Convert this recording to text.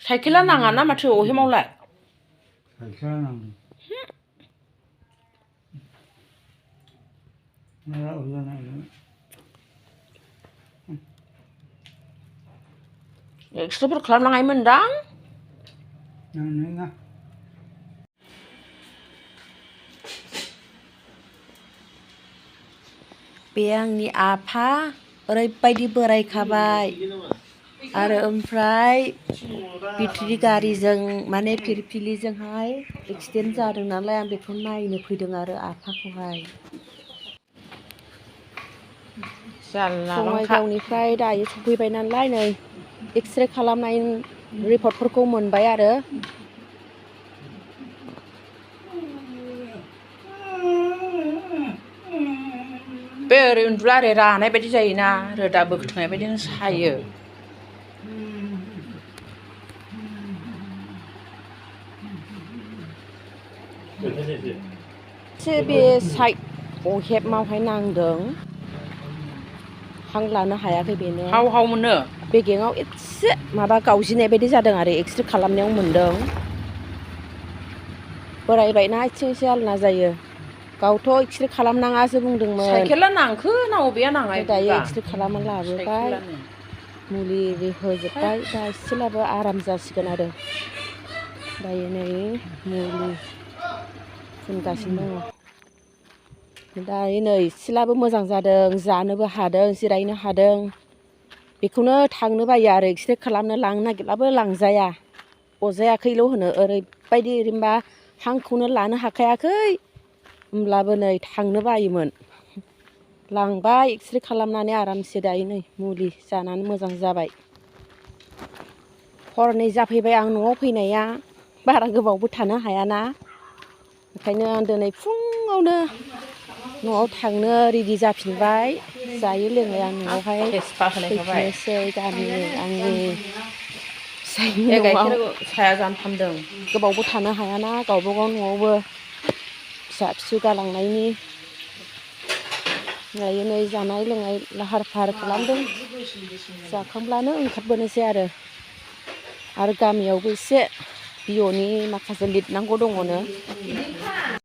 साइकेला नाङा ना माथो अहे मावलाय साइकेला नाङो मेला उजानाय एक्सट्राफोर खालामनाङामोनदां नाङा बे आंनि आफा ओरैबायदि बोरायखाबाय आरो ओमफ्राय बेटारि गारिजों माने फिरफिलिजोंहाय एक्सिडेन्ट जादों नालाय आं बेखौ नायनो फैदों आरो आफाखौहाय बङाइगावनिफ्राय दायो सफैबाय नालाय नै एक्सरे खालामनाय रिपर्टफोरखौ मोनबाय आरो बे ओरै उन्दुला ओरै रानाय बायदि जायोना रोदा बोखथोंनाय बायदिनो सायो एसे बे साइड अहेबमावहाय नांदों हां लानो हायाखै बेनो हाव हाव मोनो बेगेङाव एसे माबा गावजिनाय बायदि जादों आरो एक्सरे खालामनायाव मोनदों बोरायबायना एसे आलना जायो गावथ' एक्सरे खालामनाङासो बुंदोंमोन साइकेला नांखो ना अबेया नाङा दायो एक्सरे खालामना लाबोबाय मुलि होजोब्बाय दा एसेब्लाबो आराम जासिगोन आरो दायो नै मुलि फुनगासिनो दङ दायो नै एसेब्लाबो मोजां जादों जानोबो हादों जिरायनो हादों बेखौनो थांनो बायो आरो एक्सरे खालामनो लांनो नागिरब्लाबो लांजाया अजायाखैल' होनो ओरैबायदि ओरैनोबा हांखौनो लानो हाखायाखै होमब्लाबो नै थांनो बायोमोन लांबाय एक्सरे खालामनानै आरामसे दायो नै मुलि जानानै मोजां जाबाय हरनै जाफैबाय आं न'आव फैनाया बारा गोबावबो थानो हायाना ओंखायनो आं दिनै फुङावनो न'आव थांनो रेडि जाफिनबाय जायो लोङो आं न'आवहाय फैफिननोसै गामिनि आंनि फिसायनि न'आव साया जानफामदों गोबावबो थानो हायाना गावबागाव न'आवबो फिसा फिसौ गालांनायनि दायो नै जानाय लोंनाय लाहार फाहार खालामदों जाखांब्लानो ओंखारबोनोसै आरो गामियावबो एसे बिअनि माखासे लिरनांगौ दङनो